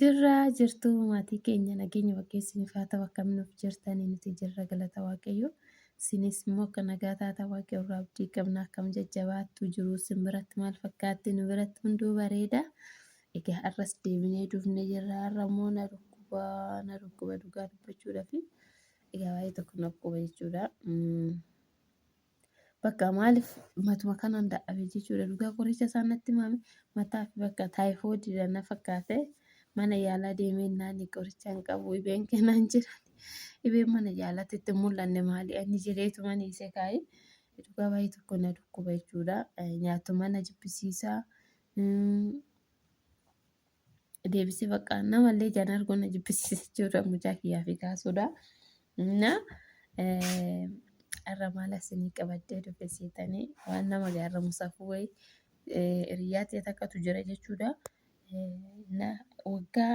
Jirra jirtuu maatii keenya nageenya bakkee isiniif haa ta'u akkam nuuf jirtanii nuti jirra galata waaqayyo. Isinis immoo akka nagaa taata waaqayyo irraa abdii qabna akkam jajjabaattu jiruu isin biratti maal fakkaatti nu biratti hunduu bareeda. Egaa har'as deebinee dhufnee jirra har'a immoo na dhukkuba na dhukkuba dhugaa dubbachuudhaaf egaa baay'ee tokko na dhukkuba jechuudha. Bakka maaliif matuma kanaan dadhabe jechuudha. Dhugaa qoricha isaan natti himame mataa fi bakka taayifoodiidha na fakkaate mana yaalaa deemee naan qoricha hin qabu dhibeen kennaan jiran dhibeen mana yaalaatti itti hin mul'anne maali ani jedheetuma dhiise kaa'e dhugaa baay'ee tokko na dhukkuba jechuudha. Nyaatuma na jibbisiisa. Deebisee bakka namallee ijaan arguu na jibbisiisa jechuudha mucaa kiyyaa fi kaasuudha. Na har'a maal asinii qabadhee dhufe seetanii waan nama gaarramu safuu wayii hiriyaa ta'e takkatu jira jechuudha. Na waggaa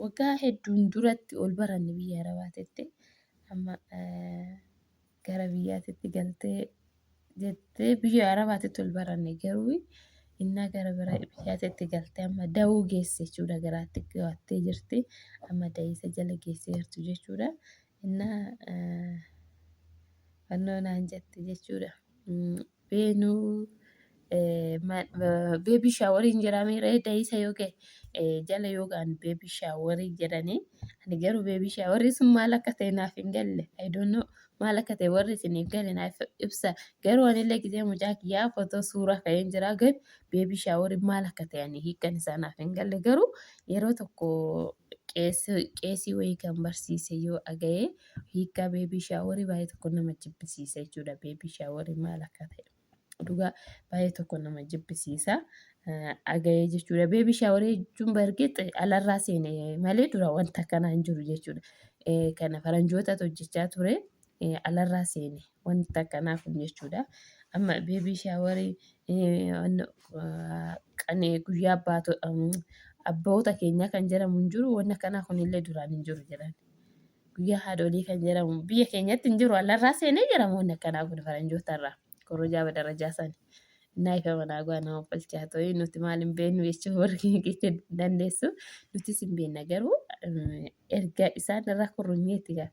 waggaa hedduun duratti ol baranne biyya Arabaatitti amma gara biyyaatitti galtee jettee biyya Arabaatitti ol baranne garuu innaa gara bira biyyaatitti galtee amma da'uu geesse jechuudha garaatti qabattee jirti amma da'iisa jala geessee jirtu jechuudha innaa fannoo naan jette jechuudha. Beenuu beebii shaaworiin jedhamee ree da'iisa yoo ga'e jala yoo ga'an beebii shaaworii jedhanii ani garuu beebii shaaworii sun maal akka ta'e naaf hin galle I don't know maal akka ta'e warri isiniif gale naaf ibsa garuu anillee gisee mucaa kiyyaa footoo suuraa ka'een jira gan beebii shaaworii maal akka ta'e ani hiikkan isaa naaf hin galle garuu yeroo tokko qeesii wayii kan barsiise yoo dhaga'e hiikkaa beebii shaaworii baay'ee tokko nama jibbisiisa jechuudha. Beebii shaaworii maal akka ta'e dhugaa baay'ee tokko nama jibbisiisa. Dhaga'ee jechuudha. Beebii shaaworii jechuun bargeet alarraa seene malee dura wanta akkanaa hin jiru jechuudha. Kana faranjootatu hojjechaa ture alarraa seene wanta akkanaa kun jechuudha. Amma beebii shaaworii guyyaa abboota keenyaa kan jedhamu hin jiru wanni akkanaa kunillee duraan hin jiru jedhan. Guyyaa haadholii kan jedhamu biyya keenyatti hin jiru alarraa seenee jedhama wanni akkanaa kun faranjootarraa korojaa badarajaa sani. Innaa ifa manaa go'a nama falchaa ta'e nuti maal hin beeknu jechuun warri keenya keessa dandeessu nutis hin beekna garuu erga isaan irraa korronyeetti gaa.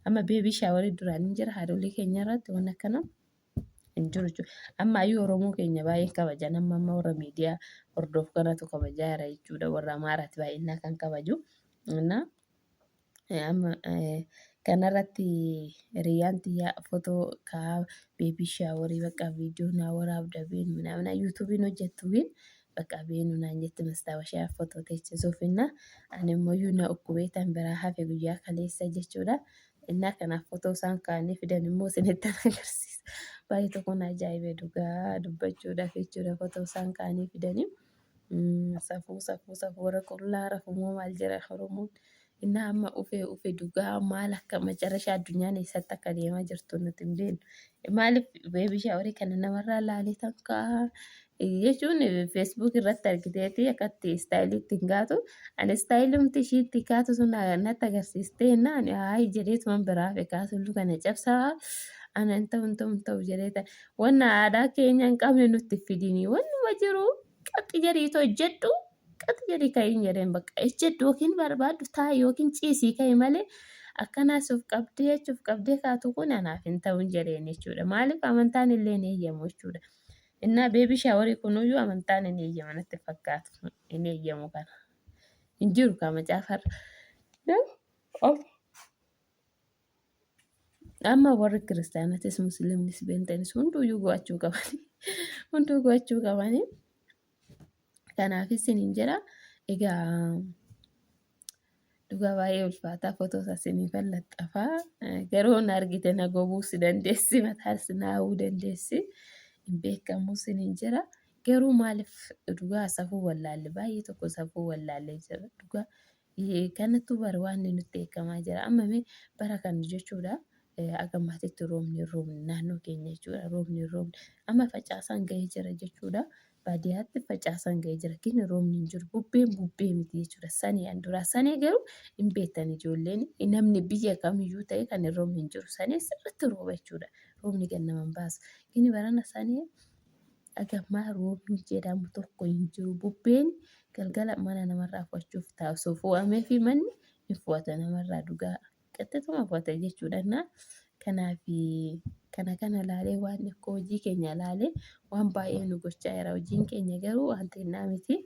Amma beebii shaawarii duraan hin jira haadholii keenya irratti waan akkanaa hin jiru jechuudha. Amma ayyuu Oromoo keenya baay'een kabajan amma amma warra miidiyaa hordofu kanatu kabajaa jira jechuudha warra Amaaraati baay'inaa kan kabaju. Innaa Amma kanarratti hiriyyaan tiyya fotoo ka'aa beebii shaaworii bakka viidiyoo naa waraabda beenu minamina yuutuubiin hojjettu bin bakka beenu naan jetti mastaawashaa fotoo teechisuuf inna ani immoo iyyuu na ukkubee tan biraa hafe guyyaa kaleessa jechuudha. Innaa kanaaf fotoo isaan kaa'anii fidan immoo isinitti agarsiisa. Baay'ee tokko na ajaa'ibee dhugaa dubbachuudhaaf jechuudha fotoo isaan kaa'anii fidanii. Safuu safuu safuu warra qullaa rafu moo maal jedha Oromoon. Innaa amma ufee ufe dhugaa maal akka macarashaa addunyaan eessatti akka deemaa jirtu nuti hin beeknu. Maaliif beebii shaaworii kana namarraa laalee tan ka'a jechuun feesbuuk irratti argiteeti akkatti istaayilii ittiin kaatu. Ani istaayilumti ishii itti kaatu sun natti agarsiistee innaa ani haayi jedheetuman biraa hafe kaatullu kana cabsaa ana hin ta'u hin ta'u hin ta'u jedhee ta wanna aadaa keenya hin qabne nutti fidinii wannuma jiru qaxxi jedhiitu hojjedhu qaxi jedhii ka'iin jedheen bakka ejjedhu yookiin barbaaddu taa'i yookiin ciisii ka'i malee akkanaas of qabdee jechuuf qabdee kaatu kun anaaf hin ta'uun jedheen jechuudha. Maaliif amantaan illee hin eeyyamu jechuudha. Innaa beebii shaaworii kunuyyuu amantaan hin eeyyama natti fakkaatu hin eeyyamu kana. Hin jiru kaa macaafarra. Amma warri kiristaanatis musliimnis beenxeenis hunduuyyuu go'achuu qabani. Hunduu go'achuu qabani. Kanaaf isiniin jedha. Egaa dhugaa baay'ee ulfaataa footoo isaa isiniifan laxxafaa. Garuu na argite na gobuu si dandeessi mataas na hawuu dandeessi. Hin beekamu isiniin jedha. Garuu maaliif dhugaa safuu wallaalle baay'ee tokko safuu wallaallee jira dhugaa. Kanattuu bara waan nutti eegamaa jira. Amma mee bara kana jechuudha akka maatiitti roobni hin roobne naannoo keenya jechuudha roobni hin roobne. Amma facaasaan gahee jira jechuudha. Baadiyyaatti facaasaan gahee jira gin roobni hin jiru. Bubbeen bubbee miti jechuudha. Sanii an duraa sanii garuu hin beektan ijoolleen namni biyya kamiyyuu ta'e kan hin roobni hin jiru. Sanii sirriitti rooba jechuudha. Roobni gad nama hin baasu. Gini barana sanii haga ammaa roobni jedhamu tokko hin jiru. Bubbeen Galgala mana namarraa fu'achuuf ta'a. Osoo fu'amee fi manni hin fu'ata namarraa dhugaa. Qaxxituma fu'ata jechuudha. Na kanaaf kana kana laalee waan akka hojii keenya laalee waan baay'ee nu gochaa jira. Hojiin keenya garuu waan xinnaa miti.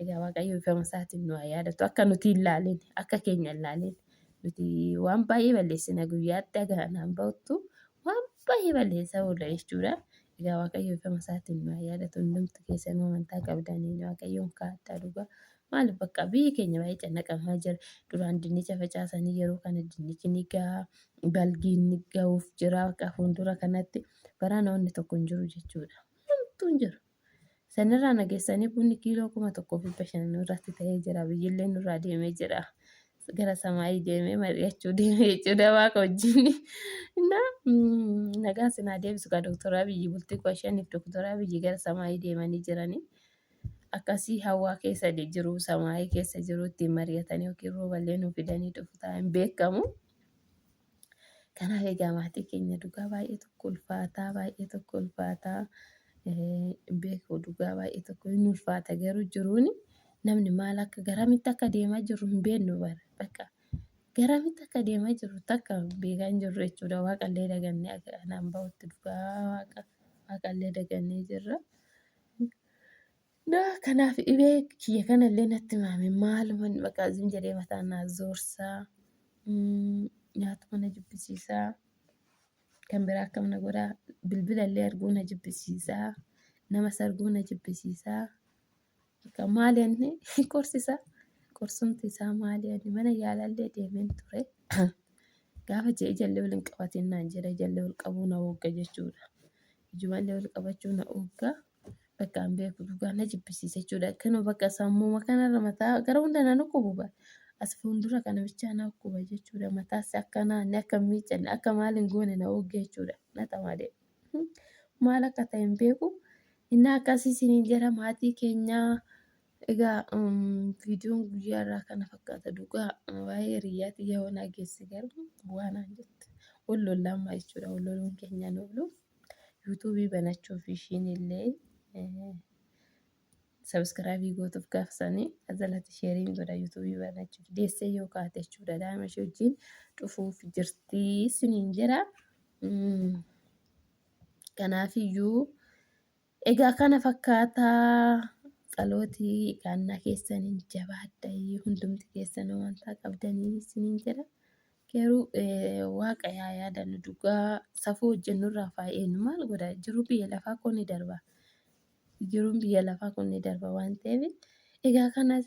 Egaa Waaqayyo ifama isaatiin nu haa yaadatu. Akka nuti hin laalin, akka keenya hin laalin. Nuti waan baay'ee balleessina guyyaatti haga kanaan ba'uttu waan baay'ee balleessaa oolla jechuudha. Egaa Waaqayyo ifama isaatiin nu haa yaadatu. Hundumti keessanuu amantaa qabdaniin Waaqayyoon kaadhaa dhugaa. Maaliif bakka biyyi keenya baay'ee cannaqamaa jira. Duraan dinnicha facaasanii yeroo kana dinnichi ni ga'a. Balgiin ni ga'uuf jira. Bakka fuuldura kanatti barana wanni tokko hin jiru jechuudha. Homtuu hin jiru. Sanirraa nageessanii bunni kiiloo 1500 nurratti ta'ee jira. Biyyillee nurraa deemee jira. Gara samaayii deemee mari'achuu deemee jechuudha waaqa wajjin. Innaa nagaa sinaa deebisu kaa Dooktor Abiyyi bultii 15f Dooktor Abiyyi gara samaayii deemanii jiranii. Akkasii hawaa keessa jiru samaayii keessa jiru ittiin mari'atanii yookiin rooballee nu fidanii dhufu ta'a hin beekamu. Kanaaf egaa maatii keenya dhugaa baay'ee tokko ulfaataa baay'ee tokko ulfaataa hin beeku dhugaa baay'ee tokko hin ulfaata garuu jiruun namni maal akka garamitti akka deemaa jirru hin beeknu bara bakka garamitti akka deemaa jirru takka beekaa hin jirru jechuudha waaqallee dagannee akka kanaan bahutti dhugaa waaqa waaqallee dagannee jirra. Kanaaf dhibee kiyya kanallee natti maame maaluma maqaa zim jedhee mataa naa zoorsaa nyaatuma na jibbisiisaa kan biraa akkam na godhaa bilbilallee arguu na jibbisiisaa namas arguu na jibbisiisaa bakka maali inni qorsisa qorsumti isaa maali ani mana yaalallee deemeen ture gaafa jee ijallee wal hin qabatin naan jedha ijallee wal qabuu na hoogga jechuudha ijumallee wal qabachuu na hoogga. Bakka hin beeku dhugaa na jibbisiisa jechuudha. Kanuma bakka sammuma kanarra mataa gara hunda na dhukkubu bara. As fuuldura kana bichaa na dhukkuba jechuudha. Mataas akka naanne akka hin miiccanne akka maal hin goone na oogge jechuudha. Na xamadee. Maal akka ta'e hin beeku. Inni akkasii isiniin jedha maatii keenyaa. Egaa viidiyoon guyyaa irraa kana fakkaata dhugaa waa'ee hiriyyaa tiyya yoo naa geesse garuu waan naan jette. Wal lollaan maa jechuudha wal loluun keenya hin oolu. Yuutuubii banachuuf ishiin illee sabiskiraabii gootuuf gaafsanii azalatti sheeriin godha yuutuubii banachuuf deessee yoo kaate jechuudha daa'ima ishee wajjin dhufuuf jirtii isiniin jedha. Kanaafiyyuu egaa kana fakkaataa tsalootii qaannaa keessaniin jabaadha hundumti keessan amantaa qabdanii isiniin jedha. Garuu waaqa yaa yaadannu dhugaa safuu hojjennu irraa faayeen maal godha jiruu biyya lafaa kun ni darba. Jiruun biyya lafaa kun ni darba waan ta'eef egaa kanas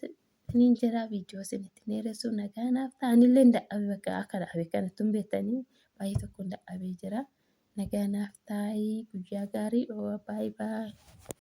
niin jedhaa viidiyoo isinitti dheeressu nagaa naaf ta'a. Anillee hin dadhabe bakka akka dhabe kanatti hin beektanii baay'ee tokkoon dadhabee jira. Nagaa naaf taa'ii guyyaa gaarii baay'ee baay'ee.